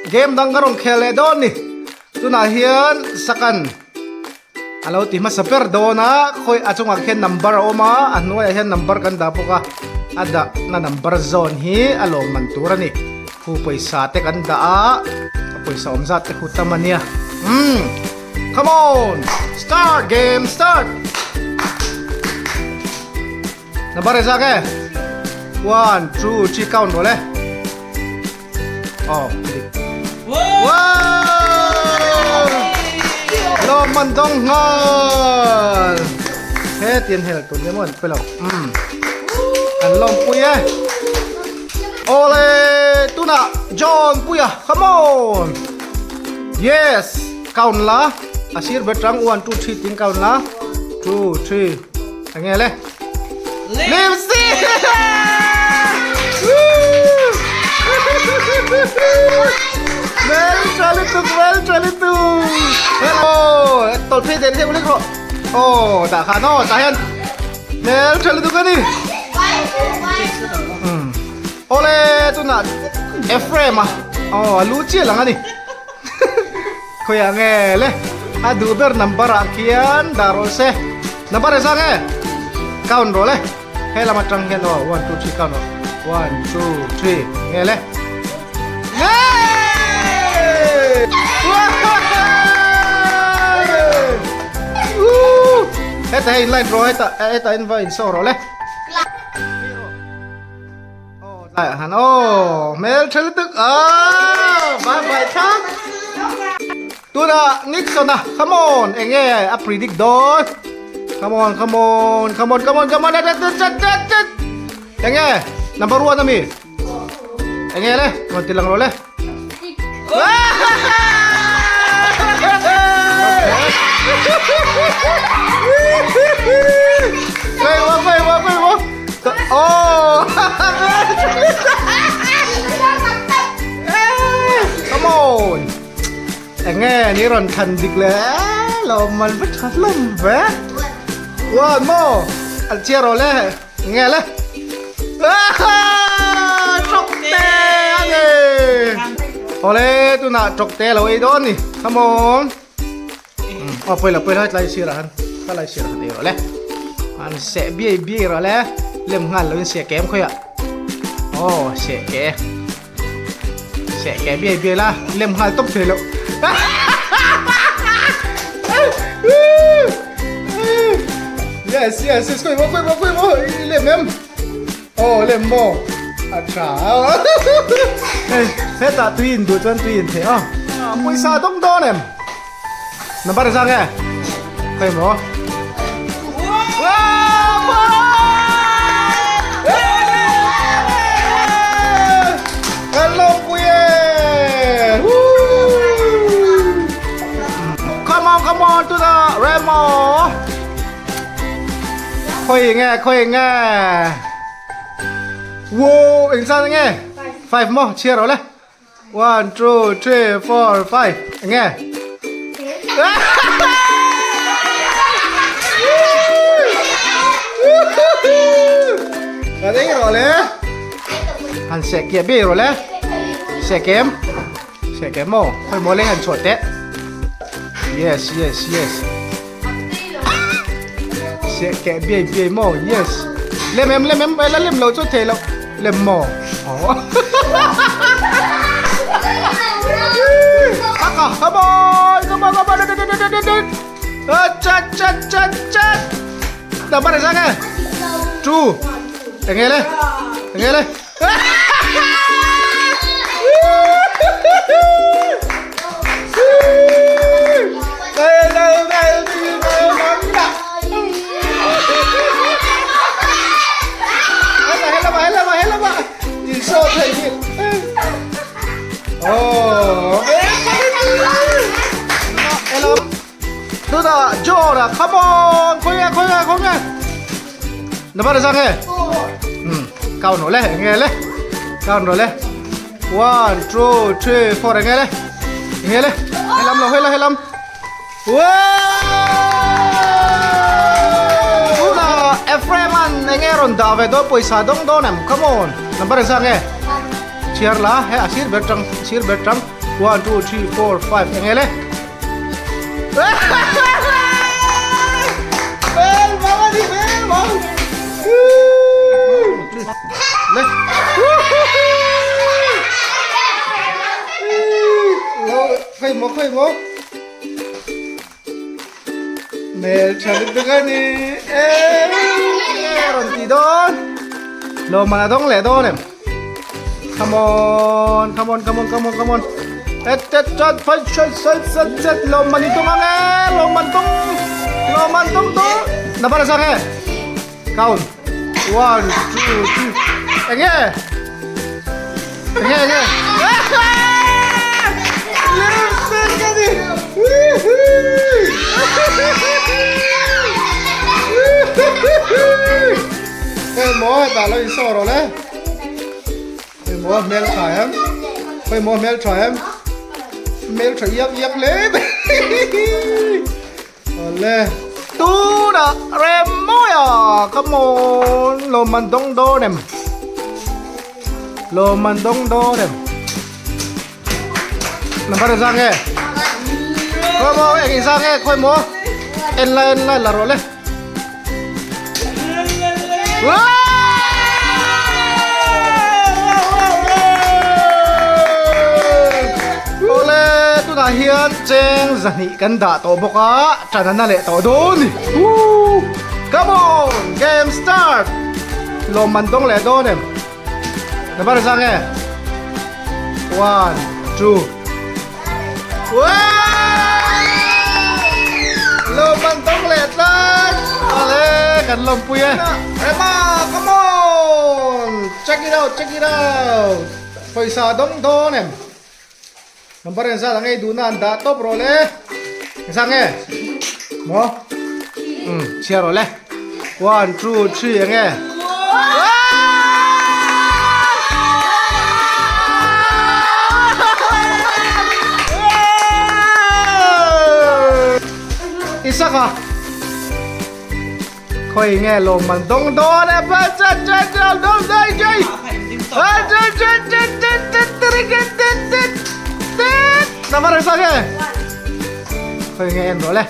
Game dang ka rawn khel leh dawn ni. Tunah hian sakan a lo ti hmasa ber dawn a, khawi a chungah khian number a awm a, a hnuaiah hian number kan dah bawk a, a dahna number zawn hi a lawmman tur a ni. Khu pawisa te kan dah a, a pawisa awm zat te khu tam a nia. Umm come on! Start game start! Number e zak e? One, two, three count rawh le. Oh, dik. Wow! Lawm man dawng nghal. He tian hel tur nia maw an pe lo. Um. An lawm pui e. Awle tunah John Puia come on. Yes, count la. A sir ber tang 1 2 3 tin count la. 2 3 Enge le? Lipstick! Well chalituk, well chalituk. Hello, tol phei den heuh lek rawh. Oh, dah khan aw, tah hian hmel tha lutuk a ni. Awle, tunah Ephraim a, oh, a lu chiah lang a ni. Khawiah nge le? A duh ber number ah khian dah rawh se. Number e zang e? Count rawh le. He lam atang hian aw 1 2 3 count rawh. 1 2 3 nge le. Heta hei in line rawh heta heta in va in saw rawh le. Lai han aw hmel tha lutuk ah bye bye thak tuna Nixon a come on enge a predict dawn come on come on come on come on come on chat chat chat enge number 1 ami enge le rawn ti lang rawh le Come on. Enge ni rawn than dik le lo man va tha hlawm ve. One more. An chia rawh le. Enge le. Chok te ange. Ole tunah chok te lo ei dawn ni. Come on. Aw pawih lo pawih lo tlai sirah han ka lai sirah han ei rawh le an seh biai biai rawh le lem nghal lo in seh kem khawiah aw seh ke seh ke biai biai la lem nghal tawp thei lo yes yes yes khawi maw khawi maw khawi maw i lem em aw lem maw a tha hei hetah tui in duh chuan tui in theih a pawisa dawng dawn em Number zang e. Khawi maw? Hello puye. Come on, come on to the Remo. Khawi nge, khawi nge. Wow, eng zan nge? 5 mo, chhiar rawh le. One, two, three, four, five. Enge? Ka dei rawh le. Han seh kiah bi rawh le. Seh kem. Seh kem maw. Khawi maw le han chhuah teh. Yes, yes, yes. Seh keh biai biai maw. Yes. Lem em, lem em. La lem lo chu thei lo. Lem maw. Oh. Aka, come on, come on, come on. Chat, chat, chat, chat. Number là sao nghe? Two. Nghe lên. Nghe lên. Tuna Jora come on khawi nge khawi nge khawi nge number zang nge count rawh le enge le count rawh le 1 2 3 4 enge le enge le helam lo hela helam Tuna Ephraim an enge rawn dah ve dawn pawisa dawng dawn em come on number zang nge chhiar la he a sir ber tang sir ber tang. 1 2 3 4 5 eng nge le? Hmel bang a ni hmel bang. Le. Lo khawi maw khawi maw. Hmel tha lutuk a ni e rawn ti dawn. Lawmman a dawng leh dawn em? Come on, come on, come on, come on, come on. Et et chat phai chat chat chat chat lawmman i tung ang e lawmman tung lawmman tung tung. Number a sang e. Count. One, two, three. Eng nge? Eng nge, eng nge? Lipstick ka ni! Hei maw hetah lo insawh rawh le. Hei maw hmel tha em? Hei maw hmel tha em? Hmel tha iak iak hle mai. Awle. Tunah rem mawi a, come on, lawmman dawng dawn em? Lawmman dawng dawn em? Number a zang e? Khawi maw, eng in zang e, khawi maw? En la, en la, la rawh le. Awle tunah hian cheng zahnih kan dah tawh bawk a tan a na leh tawh dawn ni come on game start lawmman dawng leh dawn em number zang e one two Lawmman dawng leh tlat ale kan lawmpui e Rema come on check it out check it out pawisa dawng dawn em number en zat ang ei duhna an dah tawp rawh le engzah nge maw um chhiar rawh le one two three eng nge Isaka Khoi nge lawmman dawng dawn e pa cha cha cha dawng dai dai a cha cha cha cha cha cha cha cha cha Nama rasa nge Khoi nge en rawh le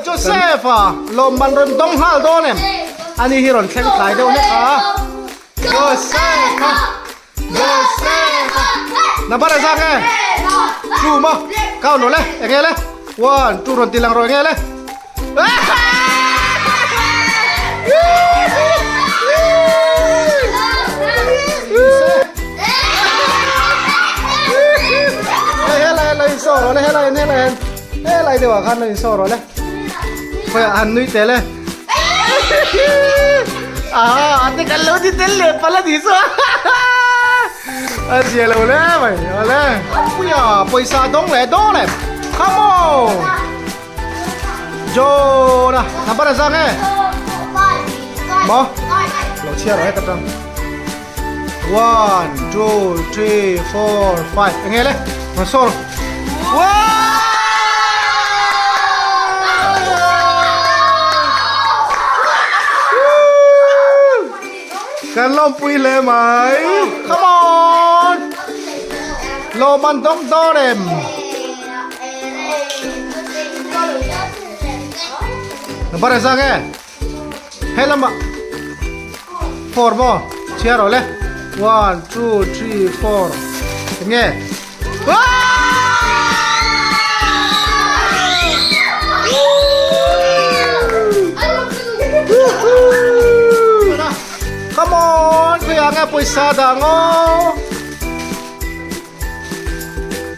Joseph a lawmman rawn dawng nghal dawn em ani hi rawn thleng tlai deuh hlek a Joseph a Joseph a number a zak e two maw count rawh le eng nge le one two rawn ti lang rawh eng nge le Helai deuh ah khan lo insawh rawh le khawiah han nui tel e ah ate kan lo ti tel leh pal a ni chu a zia lo le mai awle puia pawisa dawng leh dawn em come on Jona number a zang e maw lo chhiar rawh heta tang 1 2 3 4 5 enge le rawn saw rawh Kan lawmpui hle mai come on lawm an dawng dawn em Number a zang e he lama four maw chhiar rawh le one two three four eng nge Come on khawiah nge pawisa dah ngaw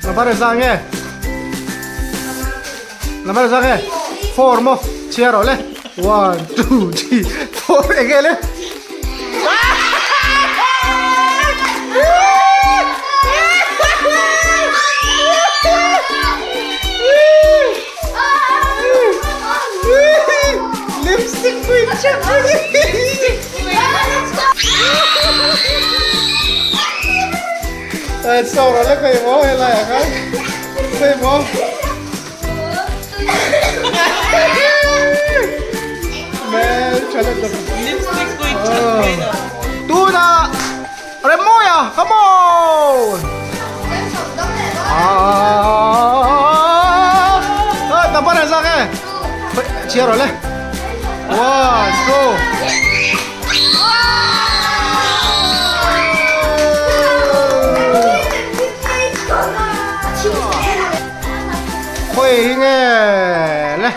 Number a zang e Number a zang e Four maw chhiar rawh le One two three four eng nge le Lipstick pui chep Sau rồi lấy về bố hay là cái Về bố Mẹ Lipstick pawh in that mai lo. Tunah Remawia, come on! Ah, number ang zak e. Chhiar rawh le. One, two. Khawi hi nge le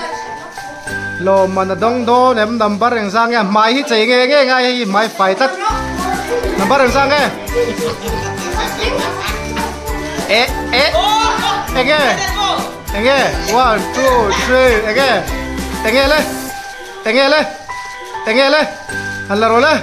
lawmman a dawng dawn em number engzah nge hmai hi chei nge nge ngai hei hmai fai tlat number engzah nge eh eh enge enge 1 2 3 enge enge le enge le enge le han la rawh le.